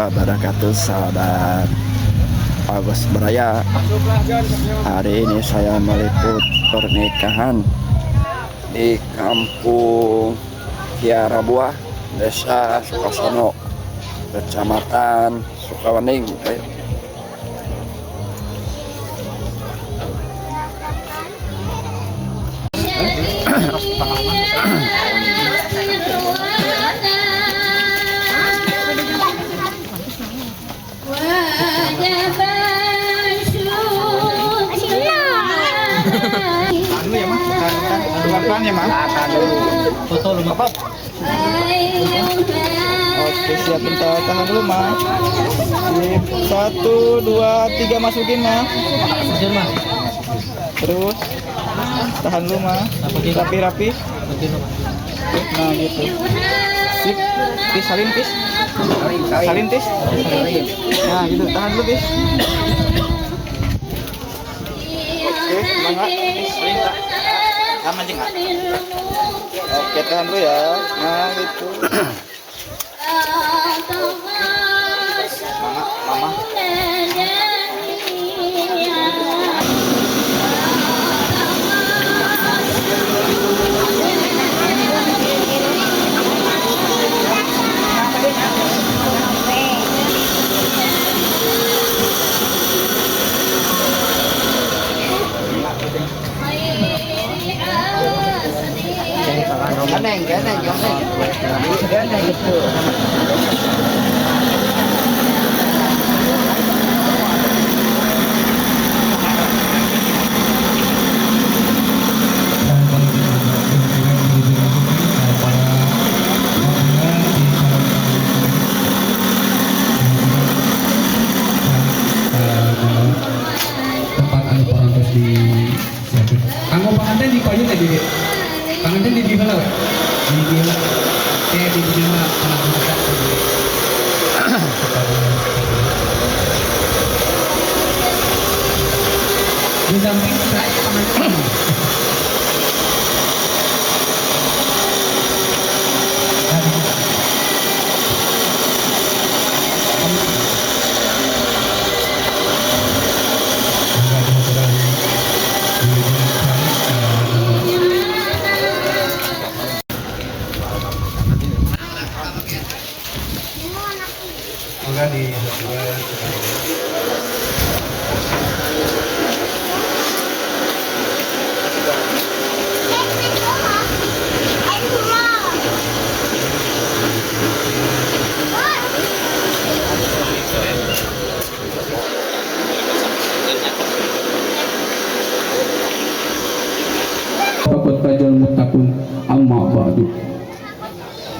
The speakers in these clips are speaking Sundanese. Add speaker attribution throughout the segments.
Speaker 1: Wabarakatuh, sahabat Agus Beraya. Hari ini saya meliput pernikahan di Kampung Kiara Buah, Desa Sukosono, Kecamatan Sukawening. Ayo.
Speaker 2: Dulu ya, Mas. Pelan-pelan ya, Mas.
Speaker 3: Foto lu.
Speaker 2: Apa? Oke, siap, bentar. Tahan dulu, Mas. Sip. Satu, dua, tiga, masukin, Mas.
Speaker 3: Masukin, Mas.
Speaker 2: Terus. Tahan dulu, Mas. Rapi-rapi. Nah, gitu. Sip. Tis, salin, Tis. Salin, Tis. Nah, gitu. Tahan dulu, Tis. Oke, semangat. Tis, salin, Kak. Sama aja, nggak? Oke, tahan dulu ya. Nah, gitu. Semangat, Mama.
Speaker 1: Ganeng, ganeng, ganeng. Ganeng gitu.
Speaker 4: Tempat anu parantos di siapkeun. Kanggo panganten di payun teh di panganten di dieu heula we. Di dieu heula. Teh di dieu mah kana. Di samping saya panganten. Nah, di dieu. Mangga dihaturan wilujeng calik ka. Mangga dihaturan. Faqad fazal muttaqun, amma ba'du.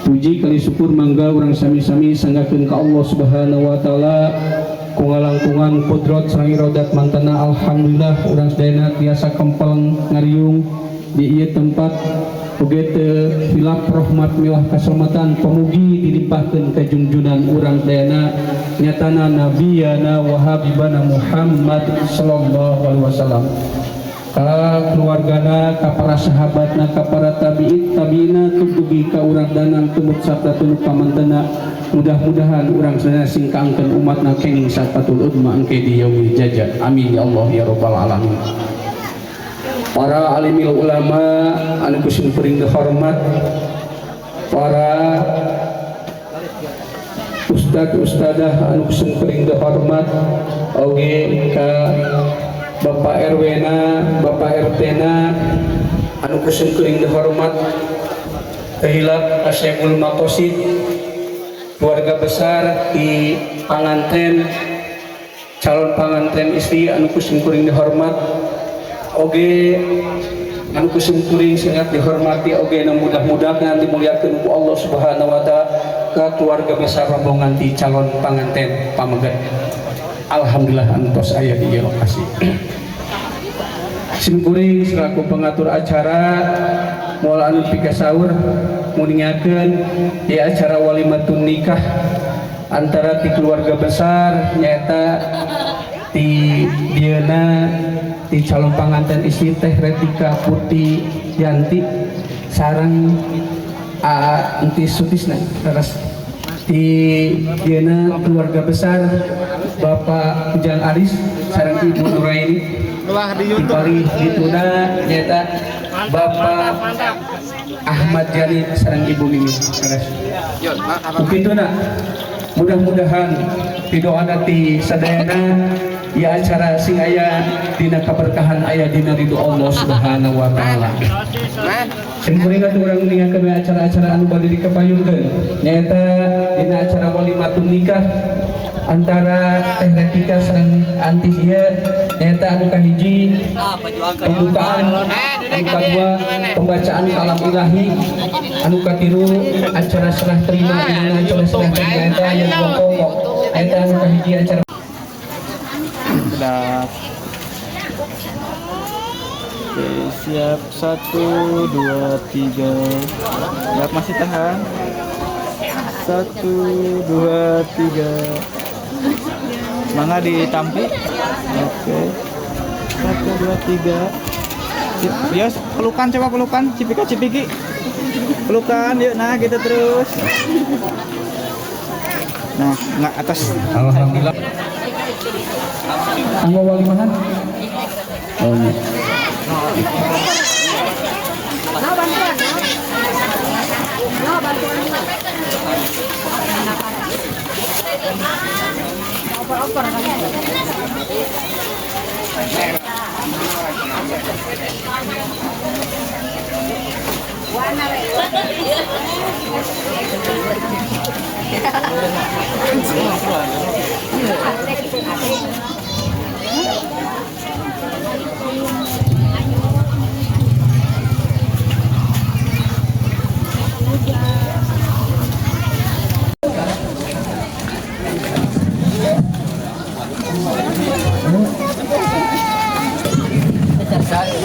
Speaker 4: Puji kali syukur mangga urang sami-sami sanggakeun ka Allah Subhanahu wa taala ku ngalangkungan kudrat sareng iradat mantana, alhamdulillah urang sadayana tiasa kempel ngariung di ieu tempat. Oge teu hilap rahmat miwah kaselamatan pamugi dilimpahkeun ka junjunan urang sadayana, nyatana nabiyana wa habibana Muhammad sallallahu alaihi wasallam, ka keluargana, ka para sahabatna, ka para tabi'in tabi'ina, dugi ka urang danang tumut sabda tunu pamantena. Mudah-mudahan urang sadaya sing kaangkeun umatna kenging syafatul udma engke di yaumil jaza. Amin ya Allah ya rabbal alamin. Para alimil ulama anu ku simkuring dihormat, para ustad ustadah anu ku simkuring dihormat, oge ka Bapak RW na, Bapak RT na anu ku simkuring dihormat, kahilap Asyaikhul Maqasid, keluarga besar di panganten, calon panganten istri anu ku simkuring dihormat, oge anu ku simkuring sangat dihormati, oge nu mudah-mudahan dimuliakeun ku Allah Subhanahu wa taala, ka keluarga besar rombongan di calon panganten pameget. Alhamdulillah antos aya di ieu lokasi. Simkuring selaku pengatur acara moal anu pikasaur nguningakeun di acara walimatun nikah antara ti keluarga besar, nyaeta ti dieuna ti calon panganten istri Teh Retika Putih Yanti sareng Aa Enti Sutisna, leres. Di dieuna keluarga besar Bapak Ujang Aris sareng Ibu Nuraini. Di palih dituna nyaeta Bapak Ahmad Jani sareng Ibu Mimin. Kituna mudah-mudahan pidoana ti sadayana ya acara sing aya dina kaberkahan, aya dina ridho Allah Subhanahu wa taala. Sing kuring atuh urang ningakeun we acara-acara anu bade dikapayunkeun, nyaeta dina acara walimatun nikah antara Teh Retika sareng Antis ieu, nyaeta anu kahiji pembukaan, anu kadua pembacaan kalam ilahi, anu katilu acara serah terima. Dina acara serah terima eta aya dua pokok, eta anu kahiji acara
Speaker 2: Udah. Oke, siap. Satu, dua, tiga. Siap, masih tahan. Satu, dua, tiga. Mangga ditampi. Oke. Satu, dua, tiga. Sip. Yos, pelukan, coba pelukan. Cipika cipiki. Pelukan, yuk. Nah, gitu terus. Nah, nggak atas.
Speaker 4: Alhamdulillah. Anggo walimahan. Oh iya.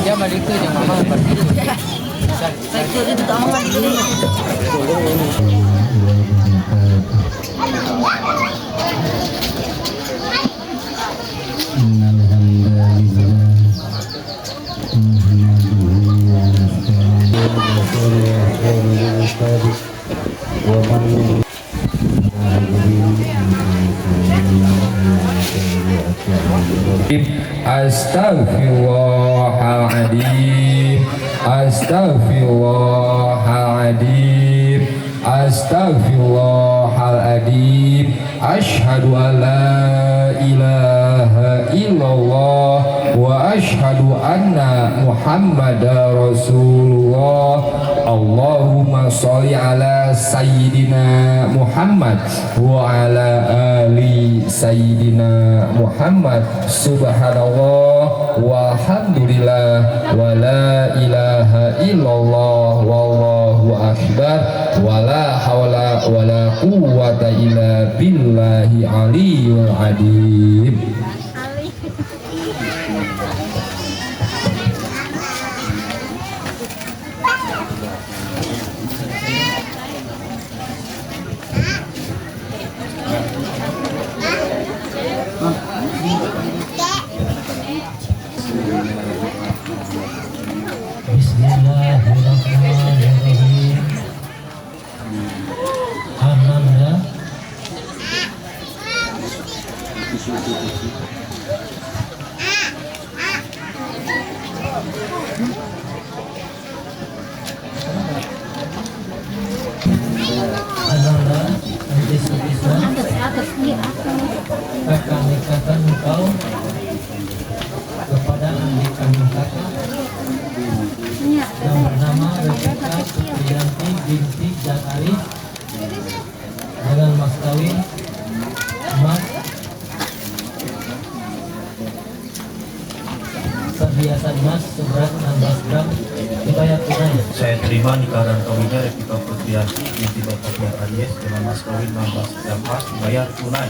Speaker 3: Dia mah itu yang mama berarti.
Speaker 5: إن الحمد لله نحمده ونستعينه ومن
Speaker 6: Astaghfirullahaladzim, astaghfirullahaladzim, astaghfirullahaladzim. Ashhadu an la ilaha illallah wa ashhadu anna Muhammadar Rasulullah. Allahumma sholli ala sayyidina Muhammad wa ala ali sayyidina Muhammad. Subhanallah walhamdulillah wa la ilaha illallah wallahu akbar wa la hawla wa la quwwata illa billahi aliyul azim.
Speaker 3: Bismillahirrahmanirrahim. Ananda Ananda Antis Sutisna, akan nikahkan engkau kepada adik kandung kakak yang bernama Rebecca Priyanti binti Jan Arif dengan mas kawin emas perhiasan emas seberat 16 gram dibayar tunai.
Speaker 7: Saya terima nikah dan kawinnya Rebecca Putrianti binti Bapak Jan Aries dengan mas kawin 16 gram emas dibayar tunai.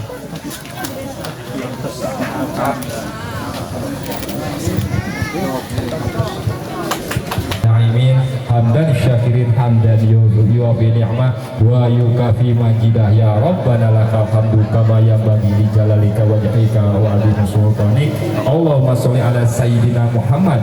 Speaker 6: Na'imin. Hamdan syakirin hamdan yuwafi ni'mah wa yukafi majidah. Ya Rabbana lakal hamdu kama yanbaghi li jalalika wajhika wa azimi sultanik. Allahumma sholli ala sayyidina Muhammad.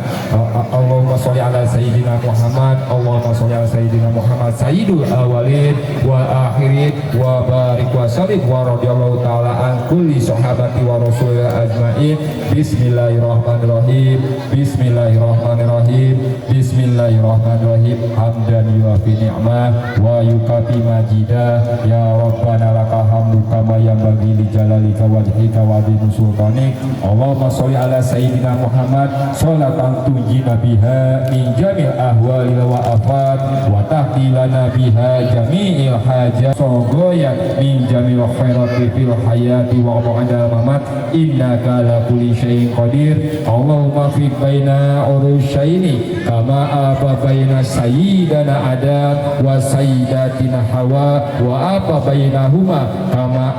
Speaker 6: Allahumma sholli ala sayyidina Muhammad. Allahumma sholli ala sayyidina Muhammad sayyidul awwalin wal akhirin wa barik wa sallim wa radhiyallahu ta'ala an kulli sahabati wa rasulillah ajmain. Bismillahirrahmanirrahim. Bismillahirrahmanirrahim. Bismillahirrahmanirrahim. Hamdan yuwafi ni'mah wa yukafi majidah. Ya Rabbana lakal hamdu kama yanbaghi li jalalika wajhika wa azimi sultanik. Allahumma sholli ala sayyidina Muhammad sholatan tunjina biha min jamil ahwali wa afat wa tahdi lana biha jami'il hajat sogoya min jamil khairati fil hayati wa ba'da mamat innaka ala kulli syai'in qadir. Allahumma fi baina urusyaini kama aba baina sayyidana Adam wa sayyidatina Hawa wa apa bainahuma kama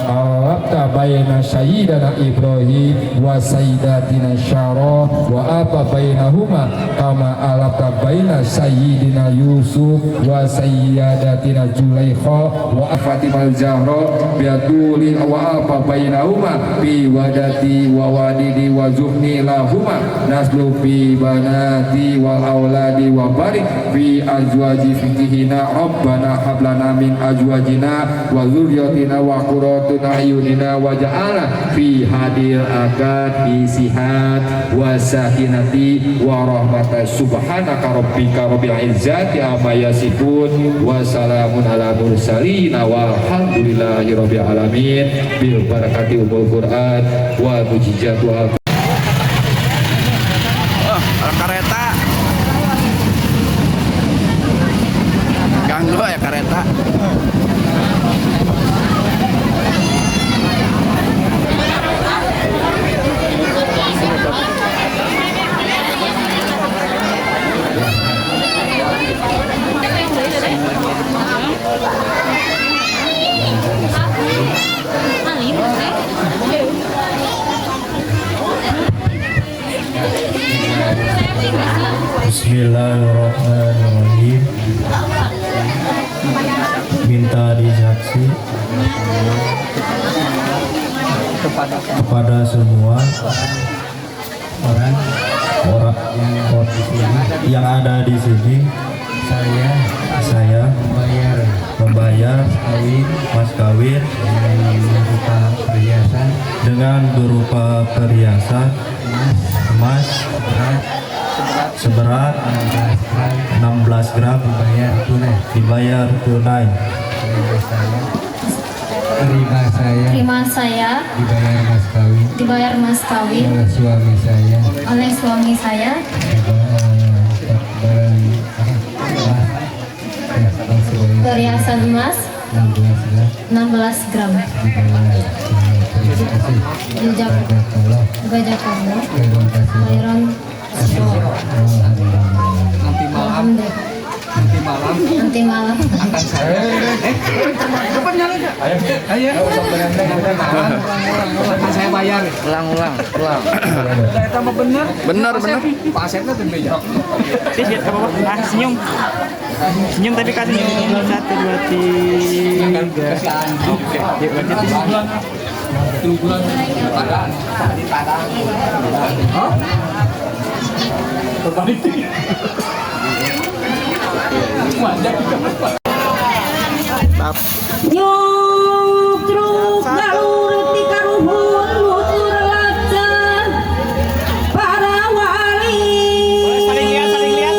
Speaker 6: alabta baina sayyidana Ibrahim wa sayyidatina Syarah wa apa bainahuma kama alabta baina sayyidina Yusuf wa sayyidatina Zulaikha wa Fatimah Zahra biatuli wa apa bainahuma bi wadati wa wadidi wa zuhni lahuma naslu fi banati wal auladi wa barik fi azwaji fikihina. Rabbana hablana min azwajina wa dzurriyyatina wa qurratuna ayunina waj'alna fi hadil akad bi sihat wa sakinati wa rahmata. Subhanaka rabbika rabbil izzati amma yasifun wa salamun ala mursalin walhamdulillahi rabbil alamin. Bil barakati umul Quran wa mujizatuha.
Speaker 1: Oh, kereta. Ganggu ya kereta.
Speaker 7: Bismillahirrahmanirrahim. Minta disaksi kepada semua orang yang ada di sini. Saya membayar mas kawin dengan berupa perhiasan emas seberat 16 gram dibayar tunai.
Speaker 8: Terima saya dibayar mas kawin oleh suami saya perhiasan emas 16 gram. Jazakallah khairan. Nanti malam akan saya
Speaker 2: akan saya bayar.
Speaker 1: Ulang.
Speaker 2: Benar.
Speaker 1: Benar.
Speaker 2: Pak Asepnya tuh beja. Senyum. Senyum tapi kasih senyum. 1, 2, 3. Oke. Yuk lanjut.
Speaker 6: 3 bulan. Hah? Terbalik.
Speaker 8: Nyuk truk galur ti karuhun lutur lacan para wali.
Speaker 2: Saling lihat, saling lihat.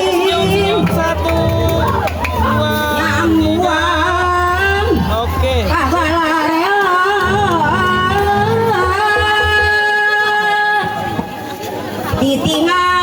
Speaker 2: Senyum, 1, 2, 3. Oke.
Speaker 8: Ditinggal.